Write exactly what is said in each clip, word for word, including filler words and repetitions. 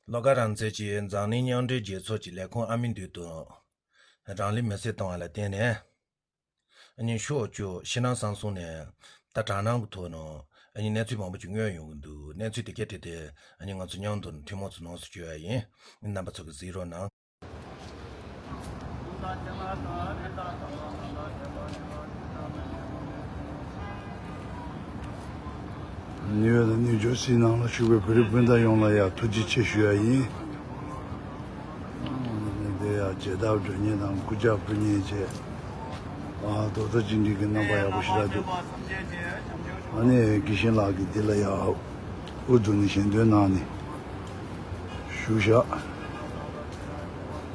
བློ་དགའ་རང་བཙན་གྱིས་འཛམ་གླིང་མཉམ་འབྲེལ་རྒྱལ་ཚོགས་ཀྱི་ལས་ཁུངས་ཨ་མི་འདུས་དང་། རང་ལུས་མེར་སྲེག་བཏང་བ་ལ་བརྟེན་ནས། ཨ་ནི་ཤོག་བཅུ་ཕྱི་ནང་གསང་གསུམ་ནས་ད་དྲག་སྣང་གི་ཐོག་ནས་ཨ་ནི་གནས་ཚུལ་མང་པོ་ཅིག་མངོན་ཡོང་གི་འདུག་གནས་ཚུལ་དེ་གའི་ཐད་དེ་ཨ་ནི་ང་ཚོ་མཉམ་དུ་ཐུན་མོང་ཚོ་ནང་སུ་བཅོས་ཡ་ཡིན། རྣམ་པ་ཚོ་གིས་གཟིགས་རོགས་གནང་། ནིའུ་ཡོག་དང་ནིའུ་ཇར་སི་ནང་ལ་བཞུགས་པའི་བོད་རིགས་སྤུན་ཟླ་ཡོངས་ལ་ཡང་ཐུགས་རྗེ་ཆེ་ཞུ་ཡ་ཡིན། དེ་ཡང་མཇལ་དར་སྒྲོན་མཁན་དང་སྐུ་ཕྱག་ཕུལ་མཁན་བཅས། ཨ་རྡོག་རྩ་གཅིག་སྒྲིལ་གྱི་རྣམ་པ་ཡག་པོ་ཞེ་དྲག་འདུག་ཨ་ནི་དགེ་བཤེས་ལགས་ཀྱིས་འདི་ལ་ཡང་དབུ་བཙུགས་ནས་ཞལ་འདོན་གནང་ནས་བཞུགས་བཞག་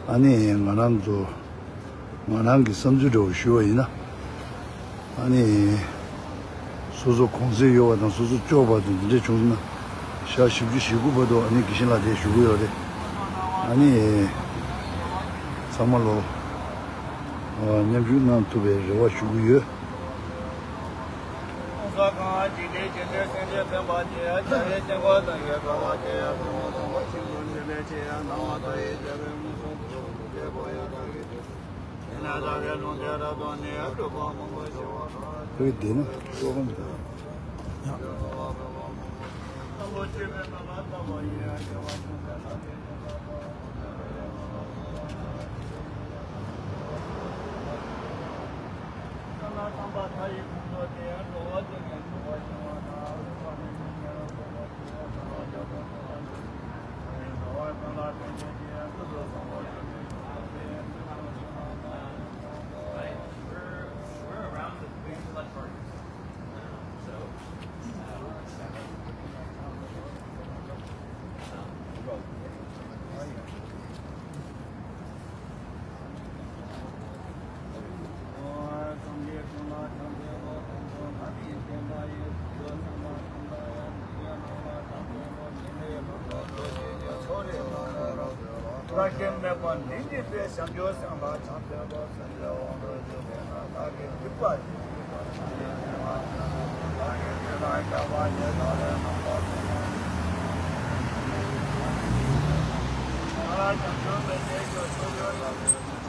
ཨ་ནི་ང་རང་ཚོ་ང་རང་གི་བསམ་ཚུལ་འདྲ་བོ་ཞུ་བ་ཡིན་ན། ཨ་ནི། སོ་སོ་གུང་སེང་ཡོད་པ་དང་སོ་སོ་གཅོག་པ་དང་འདི་འདྲ་བྱུང་སོང་ན། ཞག་བཞི་བཅུ་ཞེ་དགུ་བར་དུ་ཨ་ནི་དགེ་བཤེས་ལགས་དེ་བཞུགས་ཀྱི་ཡོད་རེད། ཨ་ནི། ཚང་མ་ལོ། མཉམ་ཞུགས་གནང་ཐུབ་པའི་རེ་བ་ཞུ་གི་ཡོད། བོད་བསྡད་ན་ཤོག་གམ།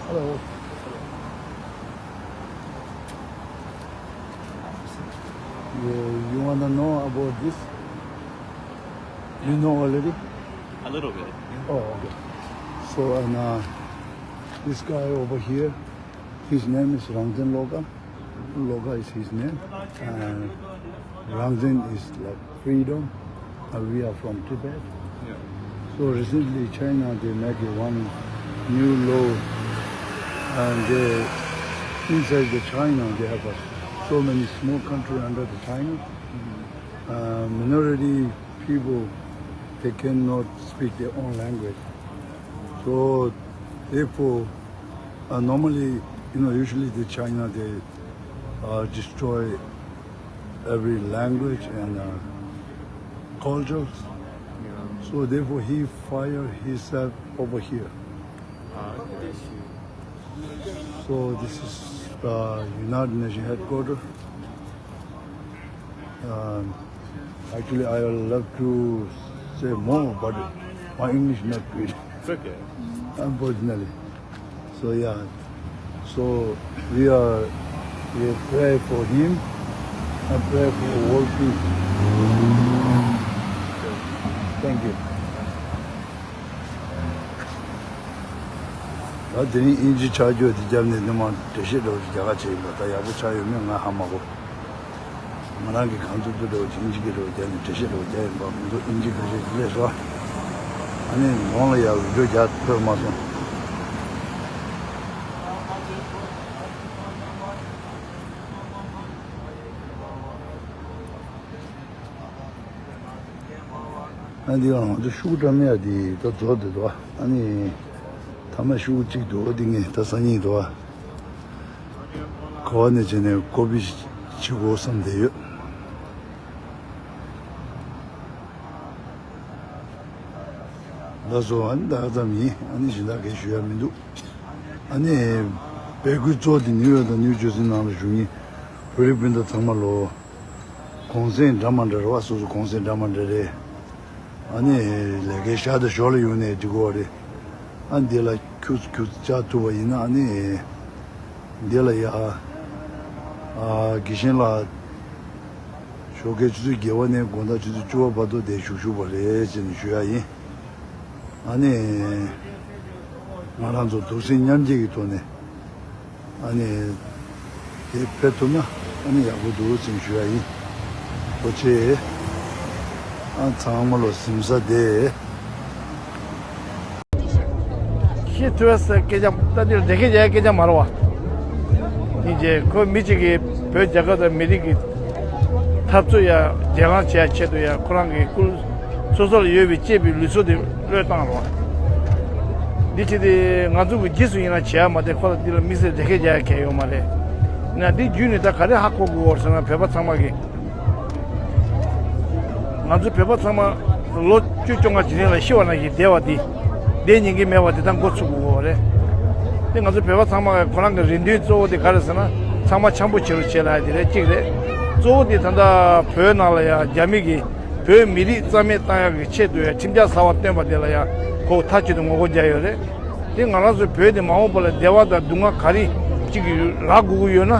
Hello. You, you want to know about this? You know already? A little bit. Oh, okay. So, and uh, this guy over here, his name is Rangzen Loka. Loka is his name. And Rangzen is like freedom. And we are from Tibet. Yeah. So recently, China, they make a one new law. And they, inside the China, they have a, so many small country under the China. Uh, minority people, they cannot speak their own language. So therefore, uh, normally, you know, usually the China, they uh, destroy every language and uh, cultures. So therefore, he fired himself over here. So this is the United Nations headquarters. Um, actually, I would love to say more, but my English not good, It's okay. Unfortunately. So yeah, so we are we pray for him and pray for world peace. Thank you. ད་དེ་རིང་དབྱིན་ཇི་ཆགས་རྒྱུ་དེ་རྒྱབ་ནས་ནི་མ་འགྲེལ་བཤད་འདྲ་བོ་ཞིག་རྒྱག་ག་བྱས་ཡིན་པ། ད་ཡག་པོ་ཆགས་ཡོད་མེད་ང་ཧ་མ་གོ། ང་རང་གི་གང་ཐུབ་ཐུབ་འདྲ་བོ་ཅིག་དབྱིན་ཇི་སྐད་འདྲ་བོ་རྒྱག་ནས་འགྲེལ་བཤད་འདྲ་བོ་རྒྱག་ཡིན་པ། ཁོང་ཚོ་དབྱིན་ཇི་འགྲེལ་བཤད་ཅིག་སླེབས་སོང་། ཨ་ནི་གོང་ལ་ཡར་འོས་སྦྱོར་རྒྱག་ཐུབ་མ་སོང་། ཨ་འདི་ང་ཚོ་ཤུགས་དྲ་མེད་ཡ་འདི་ད་རྫོགས་བསྡད་འདུག་ཨ་ནི་ཐ་མ་ཤུགས་གཅིག་འདུག་འདི་ངས་ད་སང་ཉིན་འདུག་ག་བ་ནས་བྱས་ནས་ཀོ་པི་བྱེད་དགོས་བསམ་བསྡད་ཡོད། ལགས་སོ། ཨ་ནི་ད་ག་ཙམ་ཡིན། ཨ་ནི་གཞན་དག་གས་ཞུ་ཡ་མི་འདུག་ཨ་ནི་བོད་ཁུལ་གཙོ་བོ་དེ་ནིའུ་ཡོག་དང་ནིའུ་ཇར་སི་ནང་ལ་བཞུགས་མཁན་བོད་རིགས་སྤུན་ཟླ་ཚང་མ་ལོ། གུང་སེང་འདྲ་མ་འདྲ་རེད་བ། སོ་སོ་གུང་སེང་འདྲ་མ་འདྲ་རེད། ཨ་ནི་ལས་ཀའི་ཤག་དང་ཞོར་ལ་ཡོང་ནས་འགྲིག་གི་རེད། ཨ་འདི་ལ་ཁྱུ་ཁྱུ་བཅར་ཐུབ་པ་ཡིན་ན། ཨ་ནི་འདི་ལ་ཡ། ཨ་དགེ་བཤེས་ལགས། ཞོགས་ཀའི་ཆུ་ཚོད་བརྒྱད་པ་ནས་དགོང་དག་ཆུ་ཚོད་བཅུ་པ་བར་དུ་དེར་བཞུགས་བཞུགས་པ་རེད་ཅེས་ནས་ཞུ་ཡ་ཡིན། ཨ་ནི་ང་རང་ཚོ་གདུང་སེམས་མཉམ་སྐྱེད་ཀྱི་ཐོག་ནས། ཨ་ནི་དེ་ཕེབས་ཐུབ་ན་ཨ་ནི་ཡག་པོ་འདུག་ཅེས་ཞུ་ཡ་ཡིན། ཐུགས་རྗེ་ཆེ། ཨ་ཚང་མ་ལོ་གཟིམ་ས་དེ། ཤེས་ཐུབ་ས་སྐད་ཆ་ད་འདིར་འདྲེ་སྐད་རྒྱག་སྐད་ཆ་མ་རེད་བ། ཡིན་རྗེས་ཁོ་མི་གཅིག་གིས་བོད་རྒྱལ་ཁབ་དང་མི་རིགས་ཀྱི་འཐབ་རྩོད་ཡ་སྒེར་ལངས་བྱེད་ཡ་ཆེད་དུ་ཡ་ཁོ་རང་གི་སྐུ་སོ་སོ་ལ་ཡོད་པའི་གཅེས་པའི་ལུས་སྲོག་དེ་བློས་བཏང་རེད་བ། འདི་བྱས་ཏེ་ང་ཚོ་གི་རྗེས་སུ་ཡི་རང་བྱེད་ཡ་མ་གཏོགས་ཁོ་ལ་འདི་ལ་དམིགས་བསལ་འདྲེ་སྐད་རྒྱག་ཡ་གང་ཡོད་མ་རེད། ན་འདི་བརྒྱུད་ནས་ད་ག་རེ་ཧ་གོ་དགོས་ཟེར་ན་བོད་པ་ཚང་མ་གིས། ང་ཚོ་བོད་པ་ཚང་མ་ལོ་བཅུ་བཅོ་ལྔ་དེ་རིང་ལ་ཤི་བ་ནང་བཞིན་བསྡད་པ་འདི། བསྡད་ཉན་གྱི་མེད་པ་དེ་ད་འགོ་ཚུགས་དགོས་པ་རེད། དེ་ང་ཚོ་བོད་པ་ཚང་མ་ཁོ་རང་གི་རེ་འདུན་གཙོ་བོ་དེ་ག་རེ་ཟེར་ན། ཚང་མ་འཆམ་པོ་བྱེད་རོགས་བྱེད་ལབ་ཡ་དེ་རེད། གཅིག་རེད། གཙོ་བོ་དེ་ད་ལྟ་བོད་ནང་ལ་ཡ་རྒྱ་མི་གིས་བོད་མི་རིགས་རྩ་མེད་བཏང་ཡག་གི་ཆེད་དུ་ཡ་ཁྲིམས་འཆར་གསར་བ་བཏོན་པ་དེ་ལ་ཡ་ཁོ་མཐའ་གཅིག་ཏུ་ངོ་རྒོལ་རྒྱག་ཡོད་རེད། དེ་ང་རང་ཚོའི་བོད་དེ་མ་འོངས་པ་ལ་བདེ་བ་དང་སྡུག་བསྔལ་ག་རེ་གཅིག་རག་དགོས་ཀྱི་ཡོད་ན།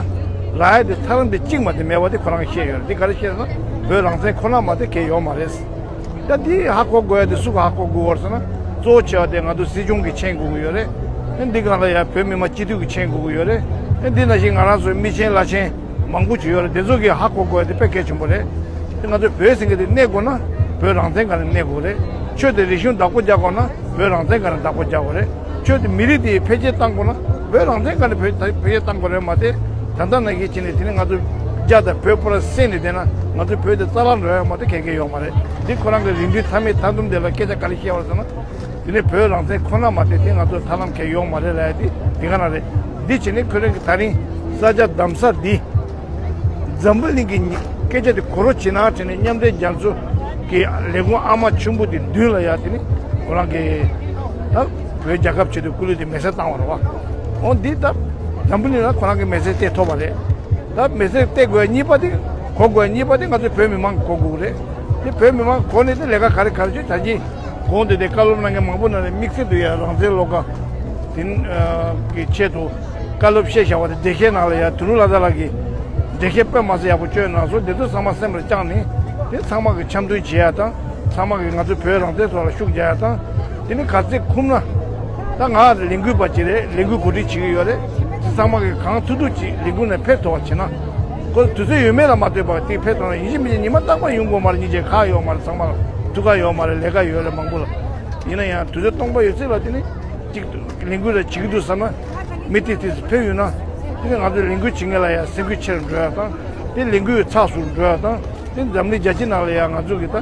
རག་ཡ་དེ་ཐབས་ལམ་དེ་གཅིག་མ་གཏོགས་མེད་པ་དེ་ཁོ་རང་གིས་ཤེས་ཡོད་རེད། དེ་ག་རེ་ཤེས་ན་བོད་རང་བཙན་ཁོ་ན་མ་གཏོགས་གང་ཡང་ཡོད་མ་རེད། ད་དེ་ཧ་གོ་དགོས་ཡ་དེ་སུ་ག་ཧ་གོ་དགོས་པ་རེད་ཟེར་ན། གཙོ་བོ་ཆེ་བ་དེ་ང་ཚོ་སྲིད་སྐྱོང་གིས་མཁྱེན་དགོས་ཀྱི་ཡོད་རེད། ཨེ་འདི་སྒང་ལ་ཡ་བོད་མི་མང་སྤྱི་འཐུས་ཀྱིས་མཁྱེན་དགོས་ཀྱི་ཡོད་རེད། ཨེ་འདི་ནང་བཞིན་ང་རང་ཚོའི་མི་ཆེན་བླ་ཆེན་མང་པོ་ཅིག་ཡོད་རེད། དེ་ཚོ་གིས་ཧ་གོ་དགོས་ཡ་དེ་དཔེ་གལ་ཆེན་པོ་རེད། དེ་ང་ཚོ་བོད་ཟེར་མཁན་དེ་གནས་དགོས་ན་བོད་རང་བཙན་སྒང་ནས་གནས་དགོས་རེད། ཆོས་དང་རིག་གཞུང་བདག་པོ་རྒྱག་དགོས་ན་བོད་རང་བཙན་སྒང་ནས་བདག་པོ་རྒྱག་དགོས་རེད། ཆོས་དང་མི་རིགས་དེ་འཕེལ་རྒྱས་གཏང་དགོས་ན་བོད་རང་བཙན་སྒང་ནས་འཕེལ་འཕེལ་རྒྱས་གཏང་དགོས་རེད་མ་གཏོགས། ད་ལྟ་ནང་བཞིན་བྱས་ནས་དེ་ནས་ང་ཚོ་རྒྱ་དང་བོད་པོ་ར་བསྲེས་ནས་བསྡད་ན་ང་ཚོ་བོད་དེ་རྩ་བརླག་འགྲོ་ཡ་མ་གཏོགས་གང་ཡང་ཡོད་མ་རེད། འདི་ཁོ་རང་གི་རེ་འདུན་མཐའ་མེད་མཐའ་སྡོམ་དེ་ལ་སྐད་ཆ་ག་རེ་བཤད་པ་རེད་ཟེར་ན། དེ་ནས་བོད་རང་བཙན་ཁོ་ན་མ་གཏོགས་དེ་ང་ཚོ་ཐབས་ལམ་གང་ཡང་ཡོད་མ་རེད་ལབ་ཡ་དེ་དེ་ག་ན་རེད། འདི་བྱས་ནས་ཁོ་རང་གི་ད་རིང་ས་ཆ་བདམས་ས་འདི། འཛམ་བུ་གླིང་གི་སྐད་ཆ་དེ་གོ་རོགས་བྱེད་ན་དྲན་ནས་མཉམ་འབྲེལ་རྒྱལ་ཚོགས་ཀྱི་ལས་ཁུངས་ཨ་མ་ཆེན་པོ་དེ་མདུན་ལ་ཡ་དེ་ནི་ཁོ་རང་གི་ད་བོད་རྒྱལ་ཁབ་ཆེད་དུ་སྐུ་ལུས་དེ་མེ་སྲེག་བཏང་བ་རེད་བ། འོ་འདི་ད་འཛམ་བུ་གླིང་ལ་ཁོ་རང་གི་མེ་སྲེག་གཏད་ཐུབ་པ་རེད། ད་མེ་སྲེག་གཏད་དགོས་གཉིས་པ་དེ་གོ་དགོས་གཉིས་པ་དེ་ང་ཚོའི་བོད་མི་མང་གིས་གོ་དགོས་རེད། དེ་བོད་མི་མང་གིས་གོ་ནས་དེ་ལས་ཀ་ག་རེ་ག་རེ་བྱེད་ད་གིན་གོང་དུ་དེ་བཀའ་སློབ་གནང་མཁན་མང་པོ་ནང་ནས་དམིགས་བསལ་དུ་ཡ་རང་བཙན་བློ་དགའ་དེ་གི་ཆེད་དུ། བཀའ་སློབ་བཤད་བཞག་པ་དེ་འགྲེལ་བཤད་ནང་ལ་ཡང་དོ་ནུབ་ལྷ་དར་ལགས་ཀྱིས་འགྲེལ་བཤད་དཔེ་མ་སྲིད་ཡག་པོ་བསྐྱོན་གནང་སོང་། དེ་ཚོ་ཚང་མ་སེམས་ལ་བཅངས་ནས་དེ་ཚང་མ་གིས་འཆམ་མཐུན་བྱེད་ཡ་དང་ཚང་མ་གིས་ང་ཚོའི་བོད་རང་བཙན་ཐོག་ལ་ཤུགས་རྒྱག་ཡ་དང་། དེ་ནི་ག་ཚོད་ཁུམ་ན་ད་ང་ལས་འགུལ་པ་ཅིག་རེད། ལས་འགུལ་གོ་སྒྲིག་བྱེད་ཀྱི་ཡོད་རེད། དེ་ཚང་མ་གིས་གང་ཐུབ་ཐུབ་ཅིག་ལས་འགུལ་ནང་ཕེབས་ཐུབ་པ་བྱེད་ན། ཁོ་དུས་ཚོད་ཡོད་མེད་ལ་མ་ལྟོས་པར་དེ་ཕེབས་ཐུབ་ན་ཡིན་གཅིག་མིན་གཅིག་ཉི་མ་རྟག་པར་ཡོང་དགོས་མ་རེད། སྙིང་རྗེ་ཁག་ཡོད་མ་རེད། ཚང་མ་ལ་ཐུགས་ཁག་ཡོད་མ་རེད། ལས་ཀ་ཡོད་རེད་མང་པོ་ལ། ཡིན་ན་ཡང་དུས་ཚོད་སྟོང་པ་ཡོད་ཚད་ལ་དེ་ནི་གཅིག་ལས་འགུལ་རེ་བྱེད་ཀྱི་འདུག་བསམ་ན། མི་ཏིག་ཏིག་ཕེབས་ཡོང་ན། དེ་ནི་ང་ཚོའི་ལས་འགུལ་བྱེད་མཁན་ལ་ཡང་སེམས་འགུལ་ཆེ་རུ་འགྲོ་ཡ་དང་། དེ་ལས་འགུལ་ཚགས་ཚུད་འགྲོ་ཡ་དང་། དེ་འཛམ་གླིང་རྒྱལ་སྤྱི་ནང་ལ་ཡང་ང་ཚོ་གི་ད་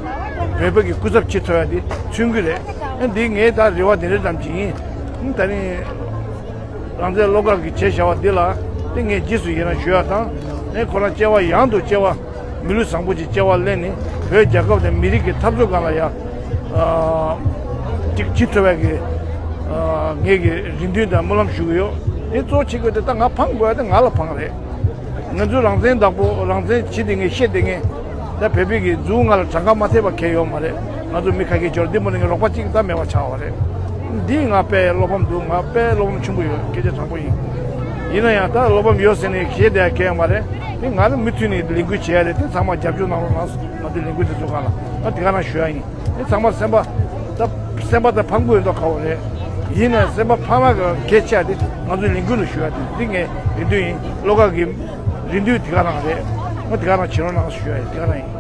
བོད་པ་གི་སྐུ་ཚབ་བྱེད་ཐུབ་ཡ་དེ་མཚོན་གྱི་རེད། ཨ་འདི་ངའི་ད་རེ་བ་དེ་འདྲ་ཙམ་ཅིག་ཡིན། ཨ་ད་ནི་རང་བཙན་བློ་དགའ་གིས་བྱས་བཞག་པ་འདི་ལ་དེ་ངས་རྗེས་སུ་ཡི་རང་ཞུ་ཡ་དང་། ཨེ་ཁོ་རང་སྐྱེ་བ་ཡང་དུ་སྐྱེ་བ། མི་ལུས་བཟང་པོ་ཅིག་སྐྱེ་བ་ལེན་ནས་བོད་རྒྱལ་ཁབ་དང་མི་རིགས་ཀྱི་འཐབ་རྩོད་སྒང་ལ་ཡ། ཨ་ཅིག་བྱེད་ཐུབ་པའི་གི་ཨ་ངེད་ཀྱི་རེ་འདུན་དང་སྨོན་ལམ་ཞུ་གི་ཡོད། དེ་གཙོ་ཆེ་གི་དེ་ད་ང་ཕངས་དགོས་ཡ་དེ་ང་ལ་ཕངས་རེད། ང་ཚོའི་རང་བཙན་བདག་པོ་རང་བཙན་བྱེད་དེ་ངས་བཤད་དེ་ངས་ད་བོད་པའི་གི་མཛུབ་ང་ལ་གྲངས་ཀ་མ་ཐེབས་པ་གང་ཡང་ཡོད་མ་རེད། ང་ཚོ་མི་ཁ་སྐད་སྦྱོར་འདི་མོ་ནས་ངས་རོགས་པ་གཅིག་ད་མེད་པ་ཆགས་པ་རེད། འདི་ང་དཔེ་བློ་ཕམ་འདུག་ང་དཔེ་བློ་ཕམ་ཆེན་པོ་ཡོད། སྐད་ཆ་དྲང་པོ་ཡིན། ཡིན་ན་ཡང་ད་བློ་ཕམ་ཡོད་ཟེར་ནས་བཤད་བསྡད་ཡ་གང་ཡང་མ་རེད། དེ་ང་ནི་མུ་མཐུད་ནས་ལས་འགུལ་བྱེད་ཡ་རེད། དེ་ཚང་མ་རྒྱབ་སྐྱོར་གནང་རོགས་གནང་། ང་ཚོའི་ལས་འགུལ་དེ་ཚོ་སྒང་ལ་ང་དེ་ག་རང་ཞུ་ཡ་ཡིན། དེ་ཚང་མ་སེམས་པ་ད་སེམས་པ་ད་ཕམ་གི་ཡོད་མདོག་ཁ་པོ་རེད། ཡིན་ནའི་སེམས་པ་ཕམ་ཡ་གི་གལ་ཆེ་བ་དེ་ང་ཚོའི་ལས་འགུལ་ལ་ཞུ་ཡ་དེ་འདི་ངའི་རེ་འདུན་ཡིན། བློ་དགའ་གི་རེ་འདུན་དེ་ག་རང་རེད། ང་དེ་ག་རང་བྱེད་རོགས་གནང་ཞུ་ཡ་དེ་ག་རང་ཡིན།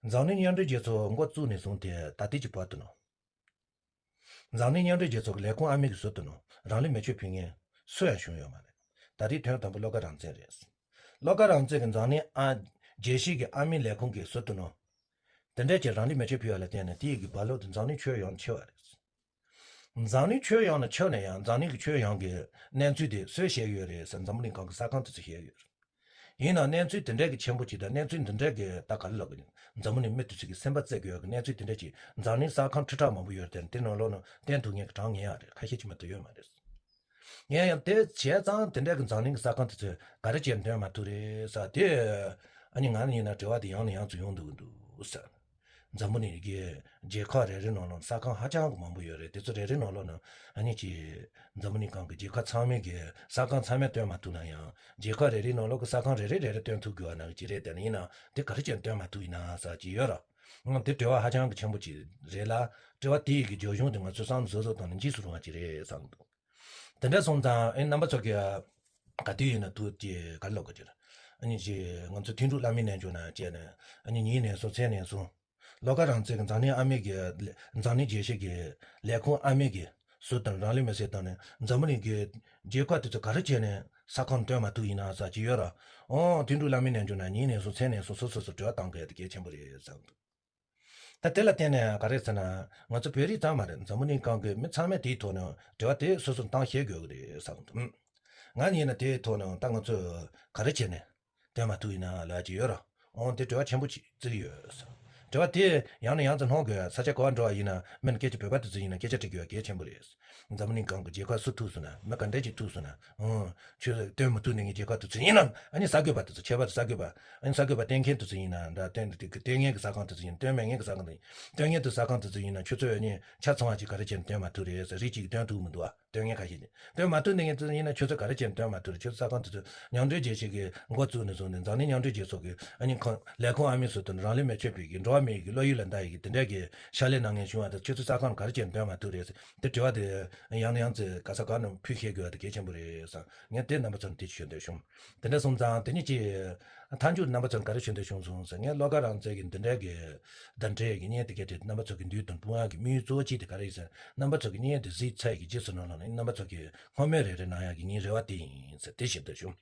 འཛམ་གླིང་མཉམ་འབྲེལ་རྒྱལ་ཚོགས་འགོ་བཙུགས་ནས་བཟུང་སྟེ་ད་ལྟའི་གི་བར་དུ་ནོ། འཛམ་གླིང་མཉམ་འབྲེལ་རྒྱལ་ཚོགས་ཀྱི་ལས་ཁུངས་ཨ་མི་གི་ཟུར་དུ་ནོ། རང་ལུས་མེ་མཆོད་ཕུལ་མཁན་སུ་ཡང་བྱུང་ཡོད་མ་རེད། ད་རེས་དོན་དམ་པ་བློ་དགའ་རང་བཙན་རེད། བློ་དགའ་རང་བཙན་གྱི་འཛམ་གླིང་ཨ་རྒྱལ་སྤྱིའི་གི་ཨ་མི་ལས་ཁུངས་ཀྱི་ཟུར་དུ་ནོ། དེ་འདྲས་ཀྱི་རང་ལུས་མེ་མཆོད་ཕུལ་བ་ལ་བརྟེན་ནས་དེའི་གི་རྦ་ཀློག་དེ་འཛམ་གླིང་ཁྱོན་ཡོངས་ནས་ཁྱབ་པ་རེད། འཛམ་གླིང་ཁྱོན་ཡོངས་ནས་ཁྱབ་ནས་ཡང་འཛམ་གླིང་གི་ཁྱོན་ཡོངས་ཀྱི་གནས་ཚུལ་དེ་སུས་བཤད་ཡོད་རེད་ཟེར་འཛམ་བུ་གླིང་སྒང་གི་གསར་ཁང་དེ་ཚོས་བཤད་ཡོད་རེད། ཡིན་ནའང་གནས་ཚུལ་དེ་འདྲས་ཀྱི་ཆེན་པོ་ཅིག་དང་གནས་ཚུལ་འདི་འདྲས་ཀྱི་ད་ག་རེ་ལབ་དགོས། འཛམ་བུ་གླིང་མི་དེ་ཚོ་གི་སེམས་པ་རྩེ་དགོས་ཀྱི་གནས་ཚུལ་དེ་འདྲས་ཅིག་འཛམ་གླིང་གསར་ཁང་ཁྲི་ཕྲག་མང་པོ་ཡོད་དེ་དེ་ནང་ལོགས་ནང་བསྟན་ཐུབ་མཁན་གྱི་གྲངས་ངེས་ཡག་རེད། ཁ་ཤས་ཅིག་མ་གཏོགས་ཡོད་མ་རེད། ཡིན་ཡང་དེ་བྱས་ཙང་དེ་འདྲས་ཀྱི་འཛམ་གླིང་གི་གསར་ཁང་དེ་ཚོས་ག་རེ་བྱས་འདོན་མ་ཐུབ་རེད་ཟེར་དེ། ཨ་ནི་ང་ནི་ཡིན་ན་དྲི་བ་དེ་ཡང་ནས་ཡང་དུ་ཡོང་འདུག་འདུག་ཟེར། འཛམ་བུ་གླིང་གི་རྒྱལ་ཁབ་རེ་རེ་ནང་ལ་གསར་ཁང་ཧ་ཅང་གི་མང་པོ་ཡོད་རེད། དེ་ཚོ་རེ་རེ་ནང་ལོགས་ན་ཨ་ནི་ཅི། འཛམ་བུ་གླིང་སྒང་གི་རྒྱལ་ཁབ་ཚང་མའི་གི་གསར་ཁང་ཚང་མས་སྟོན་མ་ཐུབ་ན་ཡང་རྒྱལ་ཁབ་རེ་རེའི་ནང་ལོགས་ཀྱི་གསར་ཁང་རེ་རེ་རེ་རེ་སྟོན་ཐུབ་དགོས་པ་ནང་གི་ཅི་རེད། དེ་ནི་ཡིན་ན་དེ་ག་རེ་བྱས་སྟོན་མ་ཐུབ་ཡིན་ན་ཟེར་གྱི་ཡོད་ར། ཨང་། དེ་དྲི་བ་ཧ་ཅང་གི་ཆེན་པོ་ཅིག་རེད་ལ། དྲི་བ་དེ་ཡི་གི་རྒྱབ་ལྗོངས་དེ་ང་ཚོས་བསམ་བློ་གཟབ་གཟབ་བཏང་ནས་འཇིགས་སུ་རུང་བ་ཅིག་རེད་བསམ་གྱི་འདུག་དེ་འདྲ་སོང་ཙང་ཨེ་རྣམ་པ་ཚོ་གི་ག་དུས་ཡིན་ན་དུ་དེ་ག་རེ་ལབ་དགོས་ཀྱི་རེད། ཨ་ནི་ཅི་ང་ཚོ་དོན་གྲུབ་བླ་མའི་རྣལ་འབྱོར་ན་བྱས་ནས་ཨ་ནི་ཉིན་ནས་བཟུང་མཚན་ནས་བཟུང་། བློ་དགའ་རང་བཙན་གྱི་འཛམ་གླིང་ཨ་མེ་གི་འཛམ་གླིང་རྒྱལ་སྤྱི་གི་ལས་ཁུངས་ཨ་མེ་གི་ཟུར་དང་རང་ལུས་མེ་བསྲེགས་བཏང་ནས་འཛམ་བུ་གླིང་གི་རྒྱལ་ཁབ་དེ་ཚོ་ག་རེ་བྱས་ནས་གསར་ཁང་སྟོན་མ་ཐུབ་ཡིན་ན་ཟེར་གྱི་ཡོད་ར། ཨོ་དོན་གྲུབ་བླ་མའི་རྣལ་འབྱོར་ན་ཉིན་ནས་བཟུང་མཚན་ནས་བཟུང་སོ་སོ་སོ་དྲི་བ་བཏང་དགོས་དེ་གལ་ཆེན་པོ་རེད་བསམ་འདུག་ད་དེ་ལ་བརྟེན་ནས་ག་རེ་ཟེར་ན་ང་ཚོ་བོད་རིགས་ཙམ་མ་རེད། འཛམ་བུ་གླིང་སྒང་གི་མི་ཚང་མས་དེའི་ཐོག་ནས་དྲི་བ་དེ་སོ་སོ་བཏང་ཤེས་དགོས་ཀྱི་རེད་བསམ་འདུག་ང་ཡིན་ན་དེའི་ཐོག་ནས་ད་ང་ཚོས་ག་རེ་བྱས་ནས་སྟོན་མ་ཐུབ་ཡིན་ན་ལབ་ཀྱི་ཡོད་ར། འོང་དེ་དྲི་བ་ཆེན་པོ་ཅིག་བརྩི་གི་ཡོད། དྲི་བ་དེ་ཡང་ནས་ཡང་དུ་སློང་དགོས། ས་ཆ་ག་བར་འགྲོ་བ་ཡིན་ན་མིན་སྐད་ཆ་བོད་པ་དེ་ཚོ་ཡིན་ན་སྐད་ཆ་དྲི་དགོས་པ་གལ་ཆེན་པོ་རེད། འཛམ་གླིང་སྒང་གི་རྒྱལ་ཁབ་སུ་ཐུག་སོང་ན་མི་ག་འདྲས་ཅིག་ཐུག་སོང་ན་འོང་ཆོས་སྟོན་མི་ཐུབ་ནས་ངའི་རྒྱལ་ཁབ་དེ་ཚོ་ཡིན་ན་ཨ་ནི་གསར་འགོད་པ་དེ་ཚོ་ཁྱད་པར་དུ་གསར་འགོད་པ་ཨ་ནི་གསར་འགོད་པ་བསྟན་མཁན་དེ་ཚོ་ཡིན་ན་འདྲ་བསྟན་དེ་གི་བསྟན་མཁན་གི་གསར་ཁང་དེ་ཚོ་ཡིན། སྟོན་མེད་མཁན་གི་གསར་ཁང་དེ་ཡིན། སྟོན་མཁན་དེ་གསར་ཁང་དེ་ཚོ་ཡིན་ན་ཁྱོད་ཚོས་ཨ་ནི་ཆ་ཚང་བ་ཅིག་ག་རེ་བྱས་ནས་སྟོན་མ་ཐུབ་རེད་ཟེར། རིགས་གཅིག་གིས་སྟོན་ཐུབ་མི་འདུག་བ། སྟོན་མཁན་ཁ་ཤས་ཀྱིས་སྟོན་མ་ཐུབ་ནས་ཁྱོད་ཚོ་ག་རེ་བྱས་ནས་སྟོན་མ་ཐུབ་རེད། ཁྱོད་ཚོ་གསར་ཁང་དེ་ཚོ་མཉམ་འབྲེལ་རྒྱལ་སྤྱི་གི་འགོ་བཙུགས་ནས་བཟུང་ནས་འཛམ་གླིང་མཉམ་འབྲེལ་རྒྱལ་ཚོགས་ཀྱི་ཨ་ནི་ཁང་ལས་ཁུངས་ཨ་མི་ཚོ་དང་རང་ལུས་མེ་མཆོད་ཕུལ་གྱི་འགྲོ་བ་མིའི་གི་བློ་ཡུལ་ལ་འདའ་ཡི་གི་དེ་འདྲས་ཀྱི་ཕྱག་ལས་གནང་མཁན་བྱུང་བ་དང་ཁྱོད་ཚོ་གསར་ཁང་ག་རེ་བྱས་ནས་སྟོན་མ་ཐུབ་རེད་ཟེར། དེ་དྲི་བ་དེ་ཡང་ནས་ཡང་ཚེ་ག་ས་ག་ནས་ཕུལ་ཤེས་དགོས་པ་དེ་གལ་ཆེན་པོ་རེད་བསམ། ངས་དེ་རྣམ་པ་ཚོར་དེ་ཞུ་འདོད་བྱུང་། དེ་འདྲ་སོང་ཙང་དེ་ཉིད་ཀྱི་མཐའ་མཇུག་རྣམ་པ་ཚོར་ག་རེ་ཞུ་འདོད་བྱུང་སོང་ཟེར། ངས་བློ་དགའ་རང་བཙན་གྱི་འདི་འདྲའི་གི་བརྡ་འགྲེལ་གྱི་བརྙན་དེ་གལ་ཏེ་རྣམ་པ་ཚོ་གི་མདུན་དུ་སྤུངས་ཡག་གི་དམིགས་ཡུལ་གཙོ་བོ་གཅིག་དེ་ག་རེ་ཡིན་ཟེར། རྣམ་པ་ཚོ་གི་བརྙན་དེ་གཟིགས་ཚར་གྱི་རྗེས་སུ་ནང་ལ་ནི་རྣམ་པ་ཚོ་གི་སྔོན་མའི་རེ་རེ་གནང་ཡག་གི་ངའི་རེ་བ་དེ་ཡིན་ཟེར་དེ་ཞུ་འདོད་བྱུང་།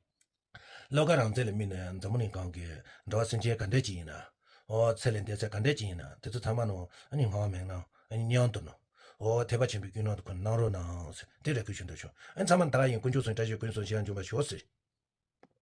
བློ་དགའ་རང་བཙན་ལ་དམིགས་ནས་འཛམ་བུ་གླིང་སྒང་གི་འགྲོ་བ་སེམས་ཅན་ག་འདྲས་ཅིག་ཡིན་ན། ཨོ་ཚེ་ལས་འདས་ཚད་ག་འདྲས་ཅིག་ཡིན་ན་དེ་ཚོ་ཚང་མ་ནང་ཨ་ནི་ངང་མེད་ན་ཨ་ནི་མྱང་དུ་ནོ། ཨོ་ཐེག་པ་ཆེན་པོའི་ཀུན་སློང་དུ་ཁོ་ན་གནང་རོགས་གནང་ཟེར་དེ་རེ་སྐུལ་ཞུ་འདོད་བྱུང་། ཨ་ནི་ཚང་མ་ད་ག་ཡིན། དཀོན་མཆོག་གསུམ་བཀྲ་ཤིས་ཀུན་སོང་ཞིང་འབྱུང་བར་ཤོག་ཟེར།